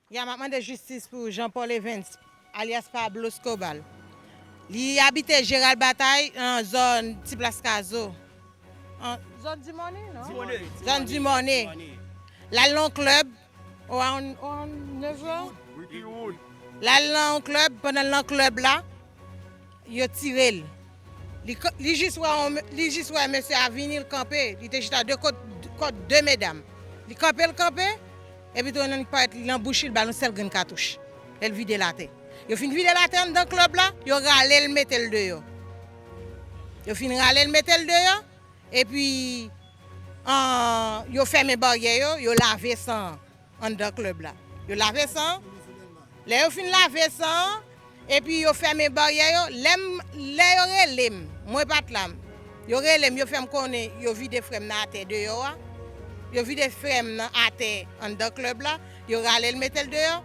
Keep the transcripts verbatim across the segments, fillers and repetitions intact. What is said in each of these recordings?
Ya, m ap mande jistis pou Jean Paul Evens, alyas Pablo Escobar. Li abite Jeral Batay, nan zòn Ti Plas Kazo. An, zòn Dimòne, non? Zòn Dimòne. L al nan yon klèb, around, around nèf è. L al nan yon klèb, pandan l nan klèb la, yo tire l. Li, li jis wè, li jis wè mesye a vini, l kanpe. Li te chita de kot, kot de medam. Li kanpe, l kanpe, epi tou nan parèt li nan bouch li, l ba l yon sèl grenn katouch. Lè l vide l atè. Yo fin vide l atè anndan klèb la, yo rale l, mete l deyò. Yo fin rale l, mete l deyò, epi, an, yo fèmen baryè yo, yo lave san an anndan klèb la. Yo lave san an. Lè yo fin lave san an, epi yo fèmen baryè yo, lè m, lè yo rele m, mwen pa t la. Yo rele m, yo fè m konnen yo vide frè m nan atè deyò a. Yo vide frè m nan atè anndan klèb la, yo rale l, mete l deyò.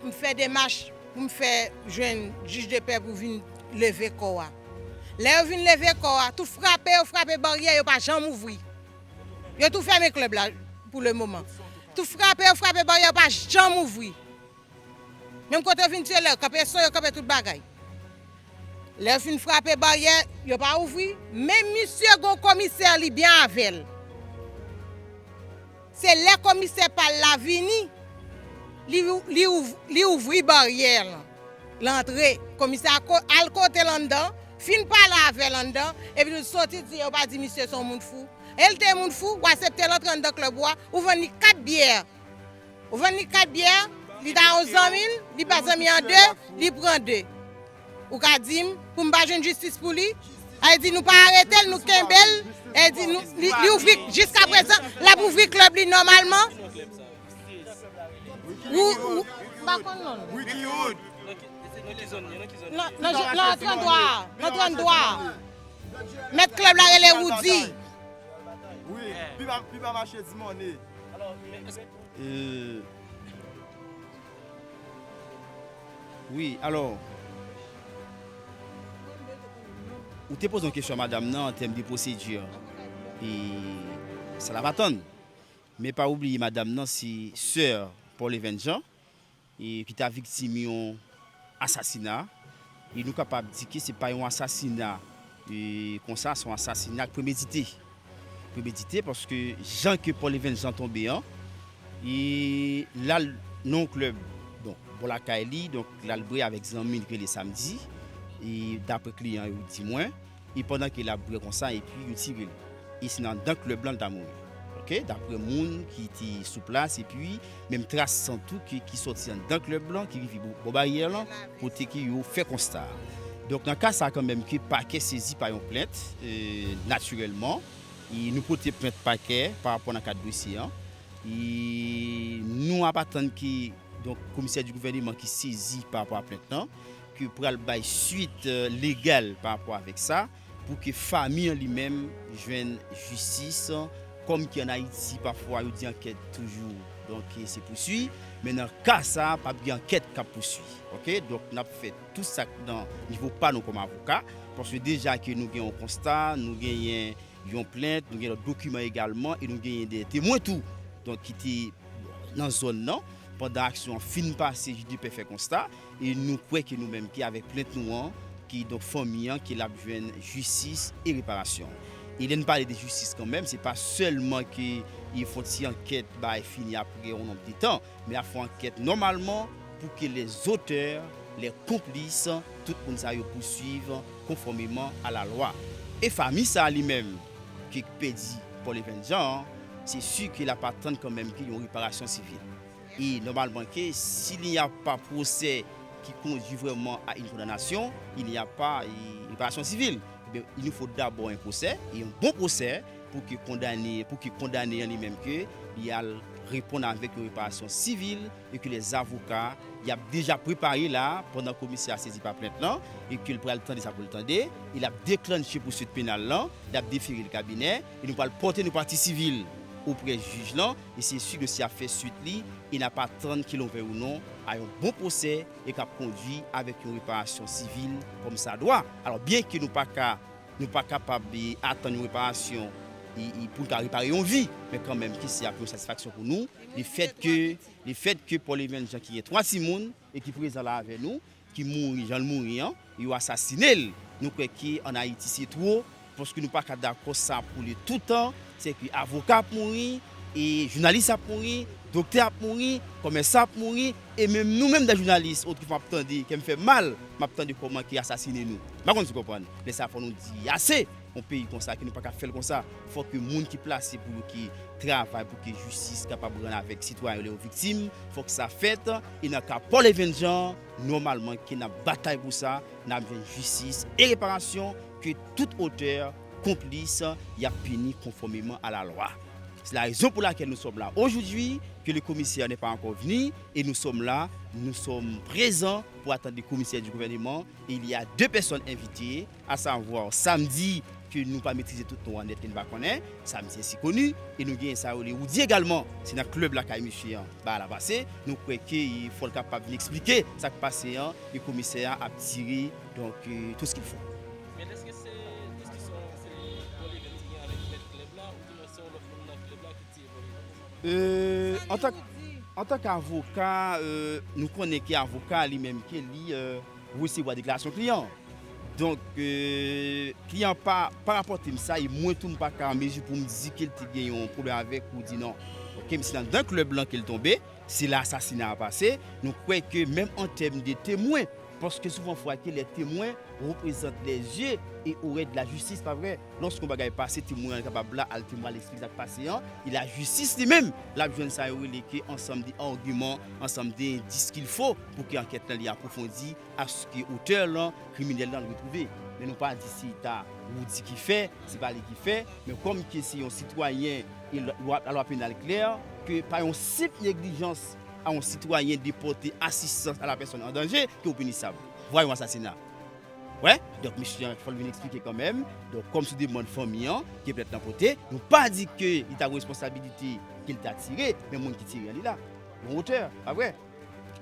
M fè demach pou m fè jwenn jij de pè pou vin leve kò a. Lè yo vin leve kò a, tou frape yo frape baryè, yo pa janm ouvri. Yo tou fèmen klèb la pou le moman. Tou frape yo frape baryè, yo pa janm ouvri. Menm kote yo vin tire lè, yo kanpe son, yo kanpe tout bagay. Lè yo fin frape baryè, yo pa ouvri. Men misye gon komisè li byen avè l. Se lè komisè pa l la vini, li, li, ouv- li ouvri baryè lan, l antre. Komisè a ko- al kote l anndan, fin pale avè l anndan, epi l soti di yo pa di misye se yon moun fou. E l te yon moun fou, w aksepte l antre anndan klèb ou a, ou vann li kat byè. Ou vann li kat byè, li ta yon zanmi l, li pa zanmi an de, li pran de. Ou ka di m, pou m pa jwenn jistis pou li? Sa vle di nou pa arete l, nou kenbe l. Sa vle di nou, li, li ouvri, jiska prezan, l ap ouvri klèb li nòmalman. Ou, ou, m pa konn non l. Nan, nan, nan trannde a, nan trannde a. Mèt klèb la rele Woody. Wi, pi pa, pi pa mache di mòne. E, wi, alò, ou te poze yon kesyon a madanm nan an tèm de pwosedi. E sa l ap atann. Men pa oubliye madanm nan se sè Paul Evens Jean, e ki ta viktim yon asasina. E nou kapab di ke se pa yon asasina, e, konsa, se yon asasina premedite. Premedite paske jan ke Paul Evens Jean tonbe an, e l al nan yon klèb, donk, bò lakay li, donk, l al bwè avèk zanmi l ki rele Samdi, e daprè kliyan yo di mwen, e pandan ke l ap bwè konsa, epi yo tire l. E se nan anndan klèb lan l ta mouri. Oke, daprè moun ki te sou plas, epi menm tras san tou ki, ki sòti anndan klèb lan, ki rive bò, bò baryè lan, kote ke yo fè konsta a. Donk, nan ka sa a kanmenm ke pakè sezi pa yon plent, e, natirèlman, e nou pote plent pakè pa rapò nan kad dosye an. E nou ap atann ke, donk, komisè di gouvèneman ki sezi pa rapò a plent lan, ki pral bay swit, e, legal pa rapò avèk sa, pou ke fanmi an li menm jwenn jistis, kòm ki ann Ayiti, pafwa yo di ankèt toujou, donk, e, se pouswi, men nan ka sa a, p ap gen ankèt k ap pouswi, oke? Donk, n ap fè tout sa k nan nivo pa nou kòm avoka, paske deja ke nou gen yon konsta, nou genyen yon plent, nou gen lòt dokiman egalman, e nou genyen de temwen tou, donk, ki te nan zòn nan, pandan aksyon an fin pase, jij de pè fè konsta, e nou kwè ke nou menm ki avèk plent nou an, ki donk fanmi an, ke l ap jwenn jistis e reparasyon. E lè n pale de jistis kanmenm, se pa sèlman ke fè yon ti ankèt, bagay fini apre yon nonb de tan, men ap fè yon ankèt nòmalman pou ke lèzotè, lè konplis, tout moun sa yo pouswiv konfòmeman a la lwa. E fanmi sa a li menm, ki pèdi Paul Evens Jean an, se si ke l ap atann kanmenm ke yon reparasyon sivil. E nòmalman ke, s'il n'y a pas procès qui conduit vraiment à une condamnation, il n'y a pas, e, réparation civile. Ebyen, il nous faut d'abord un procès, e yon bon pwosè, pou ke kondane, pou ke kondane an li menm ke li al reponn avèk yon reparasyon sivil, e ke lèzavoka, y ap deja prepare la, pandan komisè a sezi pa plent lan, e ke l pral tande sa pou l tande, e l ap deklanche pouswit penal lan, l ap defere l kabinè, e nou pral pòte nou pati sivil oprè jij lan, e se si dosye a fè swit li, e n ap atann ke l ouvè ou non a yon bon pwosè, e k ap kondwi avèk yon reparasyon sivil kòmsadwa. Alò, byen ke nou pa ka, nou pa kapab, e, atann yon reparasyon e, e pou l ka repare yon vi. Men kanmenm, ke se ap yon satisfaksyon pou nou, lefètke, lefètke Paul Evens Jean ki gen twa timoun e ki prezan la avè nou, ki mouri jan l mouri an, yo asasine l. Nou kwè ke ann Ayiti se twò, paske nou pa ka dakò sa pou li toutan, se ke avoka ap mouri, e jounalis ap mouri, doktè ap mouri, kòmèsan ap mouri, e menm nou menm de jounalis, otrefwa m ap tande, kè m fè mal, m ap tande kòman ke asasine nou. M pa konn si w konprann. Lè sa fò nou di ase. Yon peyi konsa, ke nou pa ka fè l konsa. Fòk ke moun ki plase pou yo ki travay pou ke jistis kapab rann avèk sitwayen yo lè yo viktim, fòk sa fèt. E nan ka Paul Evens Jean, nòmalman ke n ap batay pou sa, n ap jwenn jistis e reparasyon, ke tout otè, konplis, y ap pini konfòmeman a la lwa. C'est la raison pour laquelle nous sommes là aujourd'hui, que le commissaire n'est pas encore venu, et nous sommes là, nous sommes présents pour attendre le commissaire du gouvernement. Et il y a deux personnes invitées, à savoir samedi, ke nou pa metrize tout non an nèt, ke nou pa konnen, samedi ainsi connu, e nou genyen sa yo rele Woody egalman, se nan klèb lakay misye an bagay la pase, nou kwè ke fò l kapab vin eksplike sa k pase an, e komisè a ap tire, donk, euh, tout ce qu'il faut. Men èske se diskisyon se Paul Evens ki gen avèk mèt klèb la, oubyen se yon lòt moun nan klèb la ki tire Paul Evens? Euh, antan, antan k avoka, euh, nou konnen ke avoka li menm ke li, euh, resevwa deklarasyon kliyan. Donk, euh, kliyan pa, pa rapòte m sa, e mwen tou m pa ka an mezi pou m di ke l te gen yon pwoblèm avèk ou di non. Oke, men se nan, nan klèb lan ke l tonbe, se la asasina a pase. Nou kwè ke menm an tèm de temwen, paske souvan fwa ke lè temwen reprezant lè zye e orèy de la jistis, pa vre? Lòske yon bagay pase, temwen an kapab la, al temwen al eksplike sa k pase an, e lajistis li menm, l ap jwenn sa yo rele ke ansanm de agiman, ansanm de endis qu'il faut pou ke ankèt lan li apwofondi, aske otè lan, kriminèl lan retwouve. Men nou pa di se ta Woody ki fè, se pa li ki fè, men kòm ke se yon sitwayen e lwa, lalwa penal klè, ke pa yon senp neglijans a yon sitwayen de pòte asistans a la pèsòn an danje ke w pinisab, vwa yon asasina. Wè, donk misye an fò l vin eksplike kanmenm. Donk kòm sou demann fanmi an ke plent lan pote, nou pa di ke li ta gen responsabilite ke l ta tire, men moun ki tire an li la, yon otè, pa vre?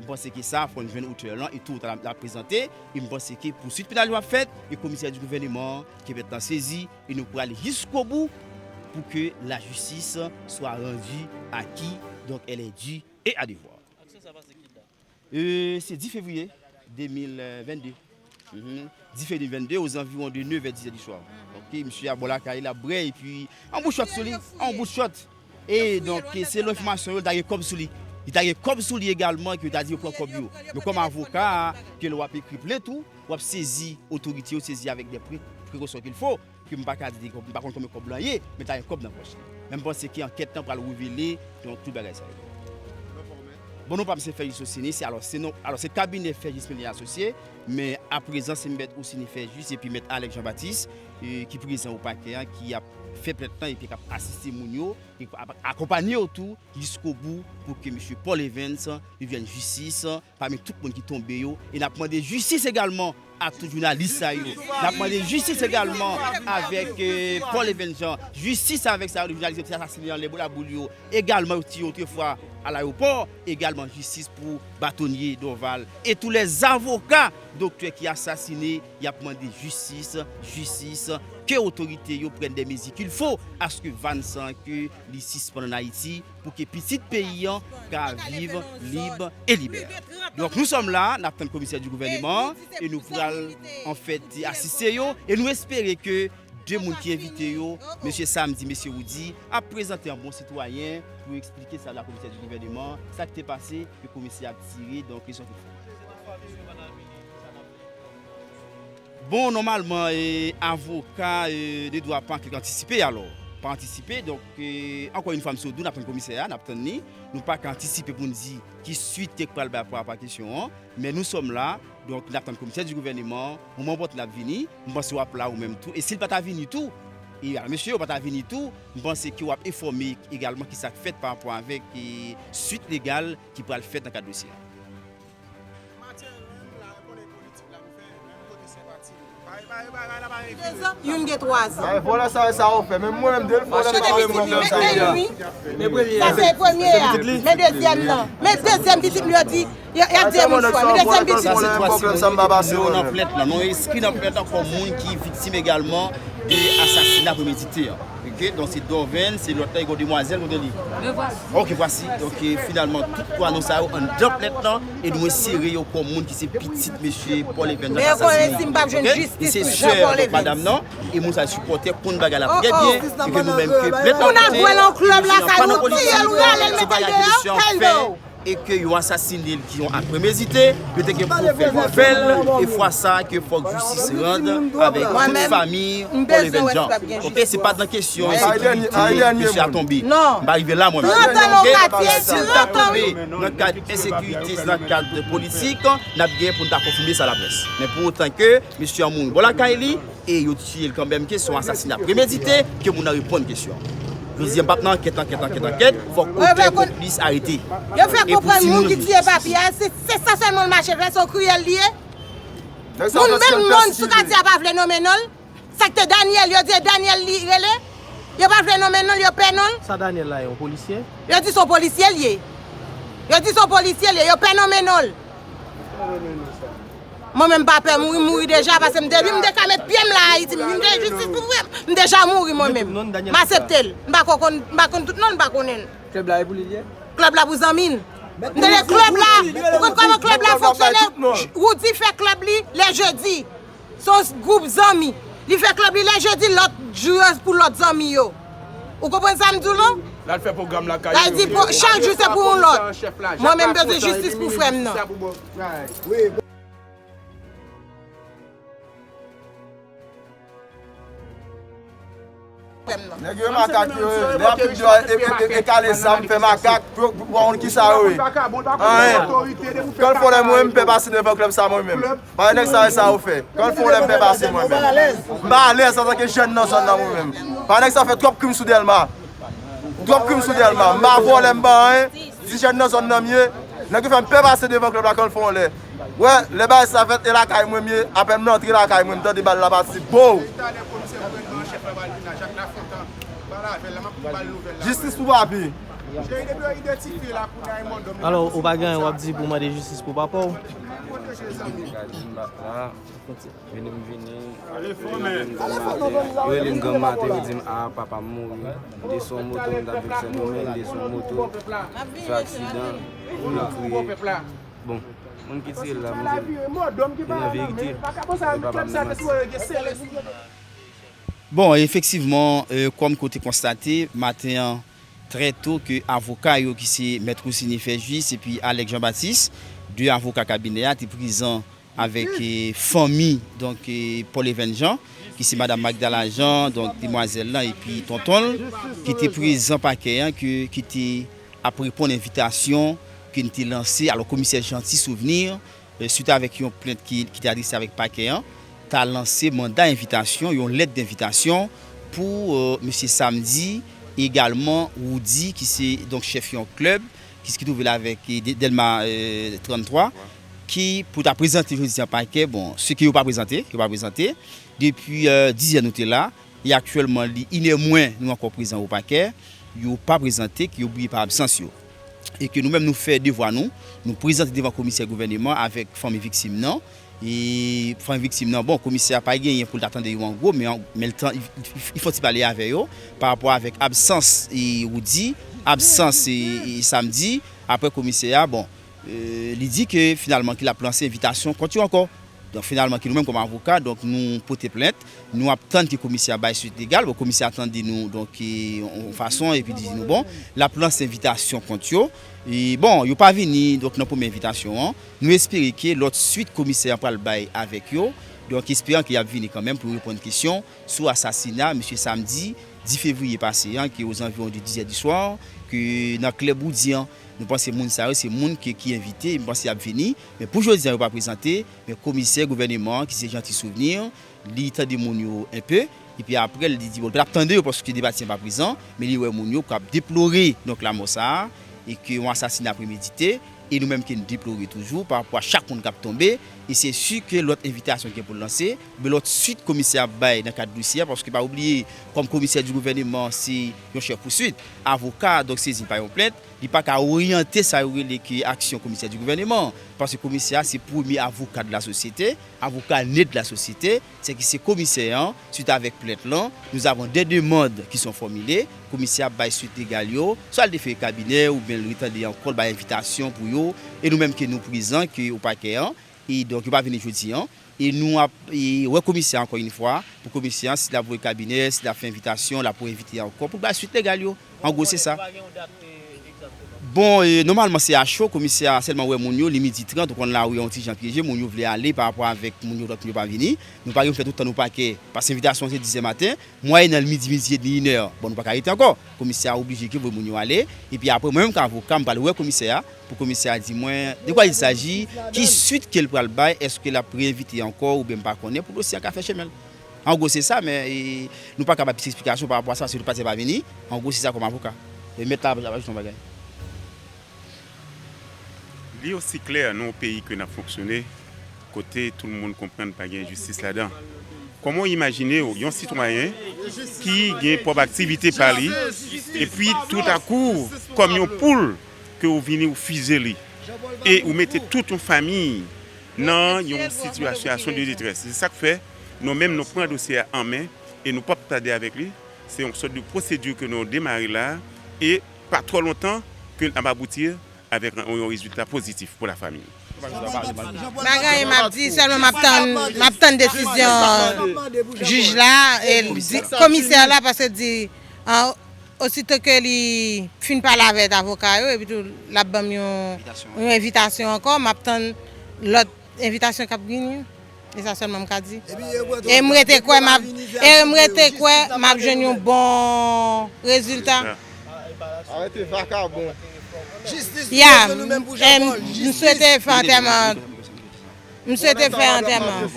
M panse ke sa, fò n jwenn otè lan e tou ta l ap prezante. E m panse ke pouswit penal yo ap fèt e komisè di gouvèneman ke plent lan sezi e nou pral jiskobou pou ke lajistis swa randi a ki, donk, elle est due et à devoir. Aksyon sa pase ki dat? Euh, se dis fevriye de mil vennde. Mhm. Dis fevriye de mil vennde, aux environs de nev è, diz è du soir. Donk, misye a bò lakay li, l ap bwè, epi yon bout chòt sou li, yon bout chòt. E donk, selon enfòmasyon yo, li ta gen kòb sou li. Li ta gen kòb sou li egalman, ke yo ta di yo pran kòb yo. Men kòm avoka, ke lè w ap ekri plent ou, w ap sezi, otorite yo sezi avèk de pre-, prekosyon qu'il faut, ke m pa ka di kòb, m pa konn konbyen kòb lan ye, men ta gen kòb nan pòch li. Men m panse ke ankèt lan pral revele, donk, tout bagay sa yo. Bon, non pa m se Ferjus Osini, se, alò, se non, alò, se kabinè Ferjus Melier Asosye, men aprezan se mèt Osini Ferjus epi mèt Alex Jean Baptiste, e, ki prezan o pakè a, ki ap fè plent lan epi k ap asiste moun yo, e k ap akonpanye yo tou jiskobou pou ke mesye Paul Evens li jwenn jistis pami tout moun ki tonbe yo. E n ap mande jistis egalman a tout jounalis sa yo. N ap mande jistis egalman avèk, eh, Paul Evens Jean. Jistis avèk sa yo, jounalis yo ki asasine anlè laboul yo. Egalman, yo tiye otrefwa a layopò. Egalman, jistis pou batonye Dorval. E tou lè zavoka doktè ki asasine, y ap mande jistis, jistis. Ke otorite yo pran de mezi qu'il faut aske vann san ke li sispann ann Ayiti, pou ke pitit peyi an ka viv lib e libè. Donk, nou sòm la, n ap tann komisè di gouvèneman, e nou pral, anfèt, asiste yo, e nou espere ke de moun ki envite yo, mesye Samdi, mesye Woody, ap prezante an bon sitwayen pou eksplike sa la komisè di gouvèneman, sa ki te pase, ke komisè ap tire, donk, rezon ki fè. Bon, nòmalman, e, avoka, e, de dwa pa antre antisipe, alò. Pa antisipe, donk, e, ankò yon fwa, m sot di w, n ap tann komisè a, n ap tann li. Nou pa ka antisipe pou n di ki swit ke k pral bay pa rapò a kesyon an, men nou sòm la, donk, n ap tann komisè di gouvèneman, moman opòtin ap vini, m panse w ap la ou menm tou, e si l pa ta vini tou, e, mesye yo pa ta vini tou, m panse ke w ap enfòme egalman ki sa k fèt pa rapò avèk, e, swit legal ki pral fèt nan kad dosye a. Maten an menm la, konnen politik la m fè, menm kote senpati. Youn gen twa zan. Ay, vòlè sa, sa ou fè. Menm mwen menm, de l vòlè m pa wè mwen nan sa a. Sa se premye a. Men dezyèm nan. Men dezyèm pitit m yo di, y a, y a di moun fwa. Men dezyèm pitit. Sa se twa sitwayen yo nan plent lan. Nou enskri nan plent lan kòm moun ki viktim egalman. de asasina premedite an. Ok, donk se Dorven, se lòt la, e gon demwazèl kote li. Me voici. Ok, vwasi. Donk, e, finalman, tout twa non sa yo anndan plent lan, e nou ensere yo kòm moun ki se pitit mesye Paul Evans Jean k asasinen. Ok? E se sè, donk, madanm nan, e moun sa sipòtè konn bagay la trè byen, e ke nou menm ke plent lan pote, nou pa nan politik, se bagay ke mesye an fè, e ke yo asasine l ki yon ak premedite, yo te gen pou yo fè l, yo fè l, e fwa sa ke fòk jistis rann avèk tout fanmi Paul Evans Jean. Ok, se pa nan kesyon ensekirite mesye a tonbe. M pa rive la mwen menm. Ok, si l ta tonbe nan kad ensekirite, se nan kad politik, n ap gen pou n ta konfime sa laprès. Men pou otan ke mesye an mouri bò lakay li, e yo tiye l kanmenm, ke se yon asasina premedite, ke moun nan reponn kesyon. Jodi a, m p ap nan ankèt, ankèt, ankèt, ankèt, fòk otè konplis arete. Yo fè konprann moun ki tiye papi a, se, se sa sèlman l mache fè, se yon kriyèl li ye. Moun, menm moun sou katye a pa vle nonmen non l. Sa k te Daniel, yo di e Daniel li rele. Yo pa vle nonmen non l, yo pè non l. Sa Daniel la, yon polisye? Yo di se yon polisye l ye. Yo di se yon polisye l ye, yo pè nonmen non l. Mwen menm m pa pè mouri, m mouri deja, paske m te, m te ka met pye m la Ayiti, m vin gen jistis pou frè m, m deja mouri mwen menm. M aksepte l. M pa ko konn, m pa konn tout non l, m pa konnen l. Klèb la e pou li l ye? Klèb la pou zanmi l. M te di klèb la, ou konn kòman klèb la fonksyone? Roody fè klèb li lè jedi. Se yon gwoup zanmi. Li fè klèb li lè jedi, lòt jou yo pou lòt zanmi yo. Ou konprann sa m di w lan? L al fè pwogram lakay yo. L al di chak jou se pou yon lòt. Mwen menm bezwen jistis pou frè m nan. Nèg yo e makak yo ye. Lè y ap tout deyò e, e, e, e kale zam, fè makak, pou, pou, pou konn kisa yo ye. Anyen. Kòlfò lè mwen menm m pè pase devan klèb sa mwen menm. Paske nèg sa yo sa yo fè. Kòlfò lè m pè pase mwen menm. M pa alèz antanke jèn nan zòn nan mwen menm. Paske nèg sa yo fè twòp krim sou Dèlma. Twòp krim sou Dèlma. M pa vòlè, m pa anyen. Ti jèn nan zòn nan m ye. Nèg yo fè m pè pase devan klèb la kòlfò lè. Wè, lè bagay sa fèt, e lakay mwen m ye, apèn m rantre lakay mwen, m tande bal la pati, bow! Jistis pou papi. Alò, ou pa gen anyen w ap di pou mande jistis pou papa w? Vini m vini, rele m granm maten, rele m granm maten, yo di m, a, papa m mouri. M te sou yon moto, m t ap vin Sendomeng, m te sou yon moto, m fè aksidan, m kriye. Bon, moun ki tiye l la, m di l, li nan verite, men papa m nan manti. Bon, efektivman, e, kòm ke w te konstate, maten an, trè to, ke avoka yo, ki se Mèt Rosiny Fèjis epi Alex Jean Baptiste, de avoka kabinè a, te prezan avèk, e, fanmi, donk, e, Paul Evans Jean, ki se Madam Magdala Jean, donk, demwazèl lan, epi tonton l, ki te prezan pakè an, ke, ki te ap reponn envitasyon ke n te lanse. Alò, komisè Jeanty Souvenir, e, swit avèk yon plent ki, ki te adrese avèk pakè an, ta lanse manda envitasyon, yon lèt denvitasyon pou, e, mesye Samedi, egalman Roody, ki se, donk, chèf yon klèb, ki, ki twouve l avèk, e, Dè-, Dèlma, e, tranntwa, ki pou ta prezante jodi an pakè, bon, se ke yo pa prezante, yo pa prezante. Depi, e, dizè nou te la, e aktyèlman li inè mwen, nou ankò prezan o pakè, yo pa prezante, ke yo briye pa absans yo. E ke nou menm nou fè devwa nou, nou prezante devan komisè gouvèneman avèk fanmi viktim nan. E fanmi viktim nan, bon, komisè a pa genyen pou l ta tande yo an gwo, men, men l tan, li, li, li fè yon ti pale avè yo pa rapò avèk absans, e, Roody, absans, e, e, Samedi. Apre komisè a, bon, e, li di ke finalman ke l ap lanse envitasyon kont yo ankò. Donk, finalman, ke nou menm kòm avoka, donk, nou pote plent, nou ap tann ke komisè a bay swit legal. Bon, komisè a tande nou, donk, e, yon fason, epi di nou, bon, l ap lanse envitasyon kont yo. E, bon, yo pa vini, donk, nan premye envitasyon an. Nou espere ke lòt swit komisè an pral bay avèk yo. Donk, esperan ke y ap vini kanmenm pou yo reponn kesyon sou asasina mesye Samedi dis fevriye pase an, ke ozanviwon de dizè di swa, ke nan klèb Roody an, nou panse moun sa yo, se moun ke, ki envite, nou panse y ap vini. Men pou jodi an, yo pa prezante, men komisè gouvèneman an, ki se Jeanty Souvenir, li tande moun yo enpe, epi apre, li di, bon, li pa t ap tande yo, paske depatye an pa prezan, men li wè moun yo k ap deplore, donk, lamò sa a, e ke yon asasina premedite, e nou menm ke n deplore toujou, pa rapò a chak moun k ap tonbe, e se si ke lòt envitasyon gen pou l lanse, oubyen lòt swit komisè ap bay nan kad dosye a, paske pa bliye, kòm komisè di gouvèneman, se yon chèf pouswit, avoka, donk, sezi pa yon plent, Li pa ka oryante sa yo rele ke aksyon komisè di gouvèneman, paske komisè a se premye avoka de la société, avoka ne de la société, se ki se komisè an, swit avèk plent lan, nous avons des demandes qui sont formulées, komisè a bay swit legal yo, swa l te fè kabinè oubyen l retande ankò, l bay envitasyon pou yo, e nou menm ke nou prezan ke o pakè an, e donk yo pa vini jodi an, e nou ap e, wè komisè a ankò yon fwa, pou komisè a, si l ap voye kabinè, si l ap fè envitasyon, l ap envite ankò pou bay swit legal yo. An gwo, se sa. Bon, e, nòmalman, se a cho, komisè a sèlman wè moun yo, li midi trant, ou konn lari a yon ti jan pyeje, moun yo vle ale pa rapò avèk moun yo, lòt moun yo pa vini. Nou pa gen pou fè tout tan nou pakè, paske envitasyon se dizè maten, mwayèn nan midi, midi edmi, inè, bon, nou pa ka rete ankò. Komisè a oblije ke voye moun yo ale, epi apre, mwen menm, kòm avoka, m pral wè komisè a, pou komisè a di mwen de kwa il s'agit, ki swit ke l pral bay, èske l ap reenvite ankò, oubyen m pa konnen, pou dosye a ka fè chemen l. An gwo, se sa, men, e, nou pa ka bay plis eksplikasyon pa rapò a sa, paske tout pati a pa vini. An gwo, se sa kòm avoka. E mèt la ap ajoute yon bagay. Li osi klè, nan yon peyi ke n ap fonksyone, kote tout moun konprann pa gen jistis ladan. Kòman w imajine w, yon sitwayen ki gen pwòp aktivite pa li, epi toutakou, kòm yon poul, ke w vini, w fize li, e w mete tout yon fanmi nan yon sitiyasyon de detrès. Se sa k fè, nou menm, nou pran dosye a an men, e nou p ap tade avèk li. Se yon sòt de pwosedi ke nou demare la, e pa twò lontan ke n ap abouti avèk yon, yon rezilta pozitif pou lafanmi. Bagay, m ap di sèlman, m ap tann, m ap tann desizyon jij la, e di, komisè la, paske di, an, osito ke li fin pale avèk avoka yo, epi tou, l ap ban m yon, yon envitasyon ankò, m ap tann lòt envitasyon k ap vini. E sa sèlman m ka di. E m rete kwè m ap, e m rete kwè m ap jwenn yon bon rezilta. Arete vakabon. Ya, e m, m swete fè antèman. M swete fè antèman.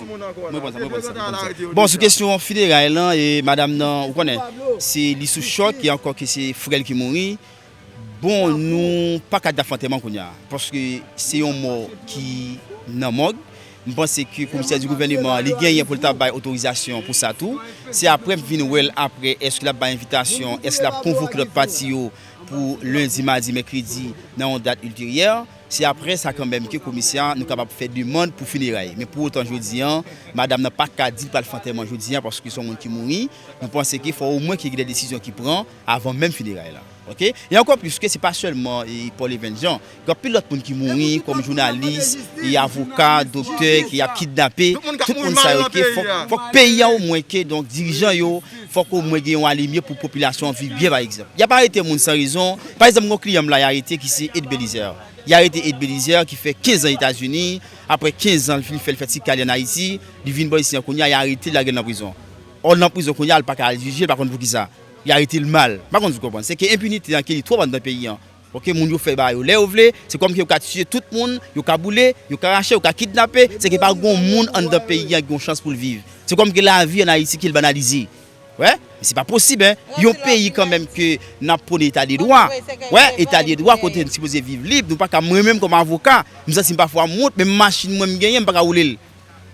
Bon, sou kesyon fineray lan, e madanm nan, ou konnen, se li sou chòk, e ankò ke se frè l ki mouri. Bon, nou pa ka di l ap fè antèman kounye a, paske se yon mò ki nan mòg. M panse ke komisè di gouvèneman, li genyen pou l ta bay otorizasyon pou sa tou. Se apre m vin wè l apre, èske l ap bay envitasyon, èske l ap konvoke lòt pati yo pou lendi, madi, mèkredi, nan yon dat ilteryè. Se apre sa kanmenm ke komisè a, nou kapab fè demann pou fineray. Men pou otan jodi a, madanm nan pa ka di l pral fè antèman jodi a, paske se yon moun ki mouri. Nou panse ke fò omwen ke gen de desizyon ki pran avan menm fineray la. Oke? E ankò plis ke se pa sèlman e Paul Evens Jean. Gen anpil lòt moun ki mouri kòm jounalis, e avoka, doktè, ke y ap kidnape. Tout moun sa yo ke fòk, fòk peyi a omwen ke, donk, dirijan yo, fòk omwen gen yon alimye pou popilasyon an viv byen, pa egzanp. Y ap arete moun san rezon. Pa egzanp, gen yon kliyan m la, y arete ki se Ed Belizaire. Y arete Ed Belizaire ki fè kenz an Etazini. Apre kenz an, li fin fè, l fè ti kay li ann Ayiti. Li vin bò isi an kounye a, y arete l, lage l nan prizon. Ò, l nan prizon kounye a, l pa ka al jije, l pa konn poukisa. Y arete l mal. M pa konn si w konprann. Se ke enpinite an ke li twòp anndan peyi an. Oke, moun yo fè bagay yo lè yo vle. Se kòm ke yo ka tiye tout moun, yo ka boule, yo ka rache, yo ka kidnape. Se ke pa gon moun anndan peyi an ki gon chans pou l viv. Se kòm ke lavi ann Ayiti ke l banalize. Wè, men se pa posib, en. Yon peyi kanmenm ke n ap pwone eta de dwa. Wè, eta de dwa kote n sipoze viv lib, nou pa ka, mwen menm kòm avoka, m santi m pafwa m wont, menm machin mwen m genyen, m pa ka woule l.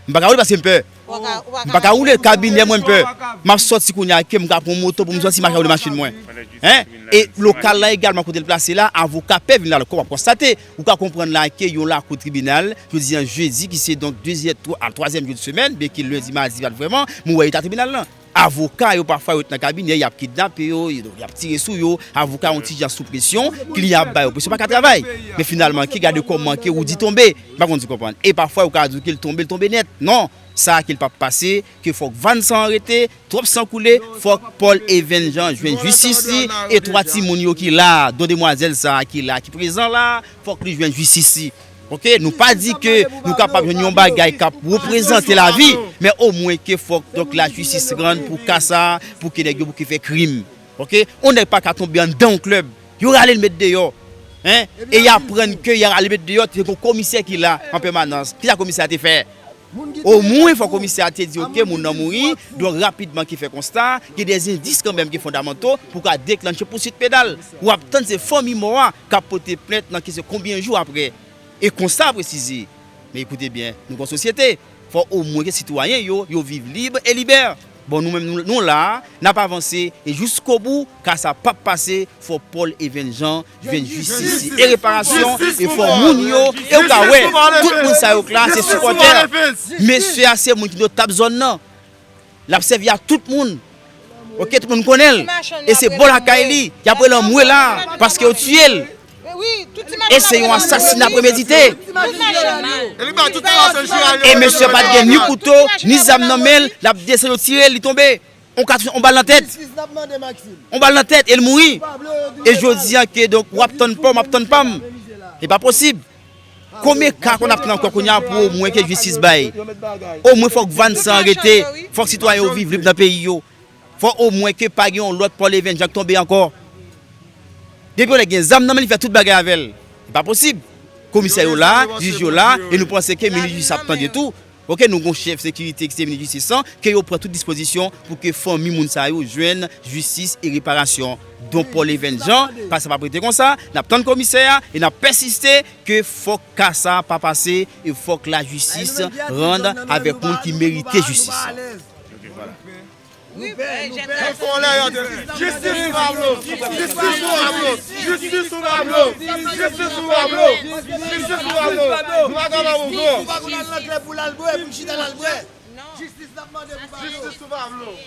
M pa ka woule paske m pè. M pa ka woule, kabinè mwen m pè. M ap sòti kounye a ke m ka pran moto pou m sòti, m pa ka woule machin mwen. En? E lokal la egalman kote l plase la, avoka pè vin la, kòm w ap konstate, ou ka konprann la ke yon lakou tribinal, jodi an jedi ki se donk dezyèm, twa-, a twazyèm jou de semèn, byen ke lendi, madi pa t vrèman, men w wè eta tribinal lan. Avoka yo pafwa yo t nan kabinè, y ap kidnape yo, y ap tire sou yo, avoka yon ti jan sou presyon, kliyan ap ba yo presyon, pa ka travay. Men finalman, ki gade kòman ke Roody tonbe, m pa konn si w konprann. E pafwa yo ka di w ke l tonbe, l tonbe nèt. Non, sa ke l p ap pase, ke fòk vàn san an rete, twòp san koule, fòk Paul Evens Jean jwenn jistis li, e twa timoun yo ki la, don demwazèl sa a ki la, ki prezan la, fòk li jwenn jistis li. Oke, nou pa di ke nou kapab jwenn yon bagay k ap reprezante lavi, men omwen ke fòk, donk, lajistis rann pou ka sa, pou ke nèg yo bouke fè krim. Oke, yon nèg pa ka tonbe anndan yon klèb, yo rale l met deyò. En? E y aprann ke y a rale met deyò, te gen yon komisè ki la an pèmanans. Kisa komisè a te fè? Omwen fò komisè a te di, oke, moun nan mouri, donk rapidman ki fè konsta, gen de zendis kanmenm ki fondamanto pou ka deklanche pouswit penal. W ap tann se fanmi mò a k ap pote plent nan kesyon konbyen jou apre. E konsta a presize. Men ekoute byen, nou gon sosyete. Fò omwen ke sitwayen yo, yo viv lib e libè. Bon, nou menm, nou, nou la, n ap avanse, e jiskobou, ka sa p ap pase, fò Paul Evens Jean jwenn jistis e reparasyon, e fò moun yo, e ou ka wè, tout moun sa yo k la, se sipòtè mesye a, se moun ki notab zòn nan. L ap sèvi ak tout moun. Oke, tout moun konnen l. E se bò lakay li, y ap rele anmwe la, paske yo tiye l. E se yon asasina premedite. E mesye pa t gen ni kouto, ni zam nan men l, l ap desann yo tire l, li tonbe. On kat, on bal nan tèt. On bal nan tèt, e l mouri. E jodi a ke, donk, w ap tann pa w, m ap tann pa m. E pa posib. Konbyen ka konn ap tann ankò kounye a pou omwen ke jistis bay? Omwen fòk Vanessa arete, fòk sitwayen yo viv lib nan peyi yo. Fò omwen ke pa gen yon lòt Paul Evens Jean k tonbe ankò. Depi yon nèg gen zam nan men li fè tout bagay avè l. E pa posib. Komisè yo la, jij yo la, e nou panse ke minis jistis ap tande tou. Oke, nou gon chèf sekirite ki se minis jistis lan, ke yo pran tout dispozisyon pou ke fanmi moun sa yo jwenn jistis e reparasyon. Don Paul Evens Jean, pa sa p ap rete konsa, n ap tann komisè a e n ap pèsiste ke fòk ka sa pa pase e fòk lajistis rann avèk moun ki merite jistis. Jistis pou Pablo! Jistis pou Pablo! Jistis pou Pablo! Jistis pou Pablo! Jistis pou Pablo! Nou pa ka ba ou vre. Pou l al nan klèb pou l al bwè, pou l chita l al bwè. Jistis n ap mande pou Pablo. Jistis pou Pablo!